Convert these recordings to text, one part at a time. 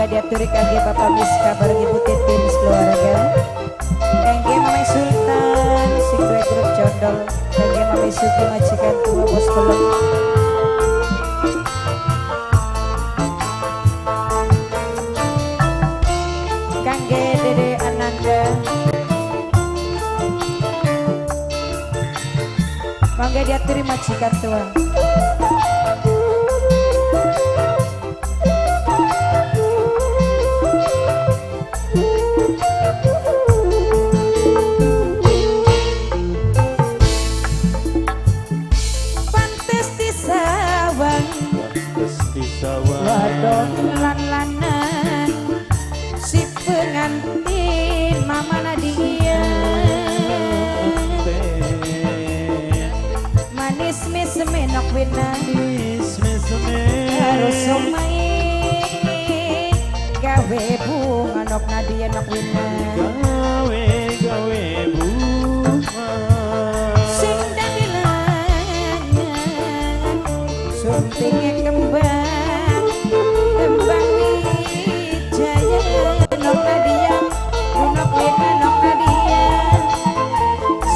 Diaturi kangge Bapak Miska bareng Ibu Titin keluarga. Kangge Mame Sultan sing duwe grup condol, kangge Mame Sugi majikan tua bos pelem. Kangge Dede Ananda. Mangga diaturi majikan tua. Wadon lan lanang si pengantin Mama Nadia, manis mis menok wina harus somai gawe bunga nok Nadia nok wina gawe gawe bunga sing dagelan suntinge kembang kembang wijaya nok Nadia nok wina nok Nadia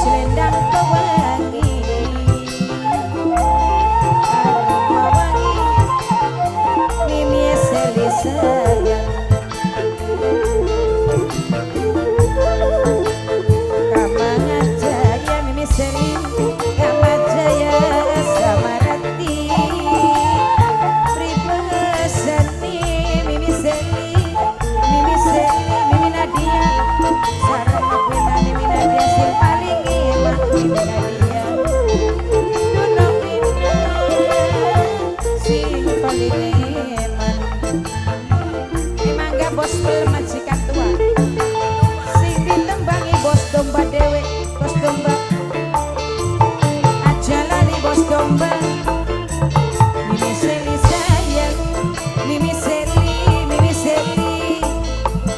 selendang pewangi aroma wangi mimi seli sayang Kamajaya mimi seli Kamajaya Samarati pribesani mimi seli mimi seli mimi Nadia sareng wina mimi Nadia sing paling eman mimi Nadia Nuno wina sing paling eman. Mangga bos majikan tua sing ditembangi bos domba dewe bos domba aja lali bos domba mimi seli sayang mimi seli mimi seli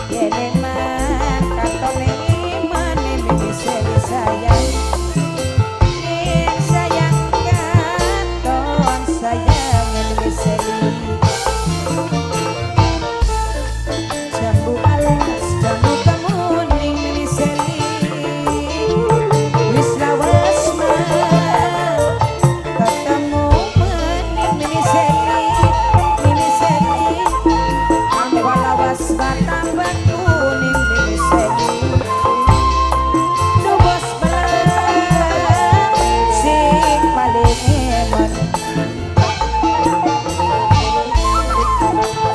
yene man katone imane mimi seli sayang yen sayang katon sayang mimi seli jambu alas jambu kemuning mimi seli wis lawas mah ketemu mening mimi seli mimi seli angwa lawas batambah kuning mimi seli nu bos belang sing paling eman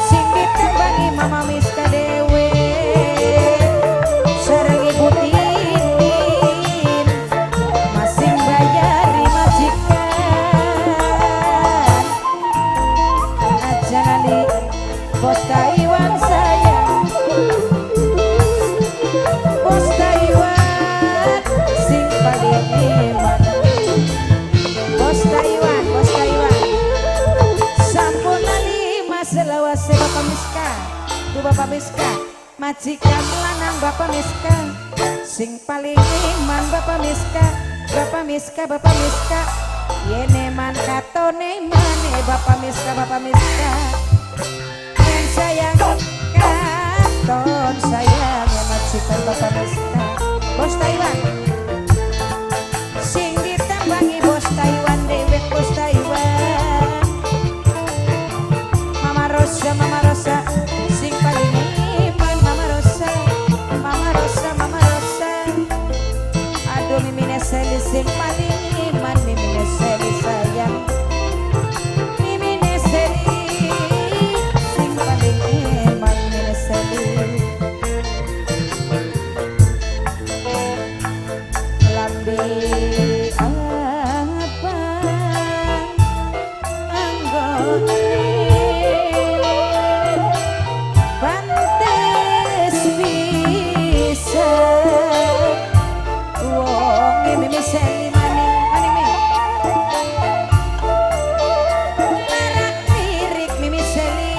sing ditembangi Mama Miska dewe sareng Ibu Titin masing bayari majikan aja lali bos Taiwan sayang bos Taiwan sing paling eman bos Taiwan bos Taiwan sampun lali maselawase Bapak Miska du Bapak Miska majikan lanang Bapak Miska sing paling iman Bapak Miska Bapak Miska Bapak Miska yene man katone mane Bapak Miska Bapak Miska yen sayang katon sayang ya majikan Bapak Miska bos Taiwan sing ditambangi bos Taiwan dewek bos Taiwan Mama Rosa Mama Rosa sing paling iman Mama Rosa Mama Rosa Mama Rosa aduh mimine seli sing paling iman mimine seli sayang mimine seli sing paling iman mimine seli lambi apa anggone pantes bisa wonge mimi seli maning maning mi larak lirik mimi seli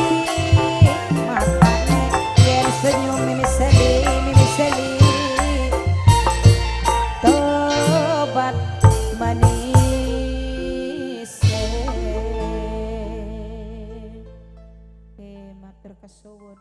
matane yen senyum mimi seli tobat manis. Matur kesuwun.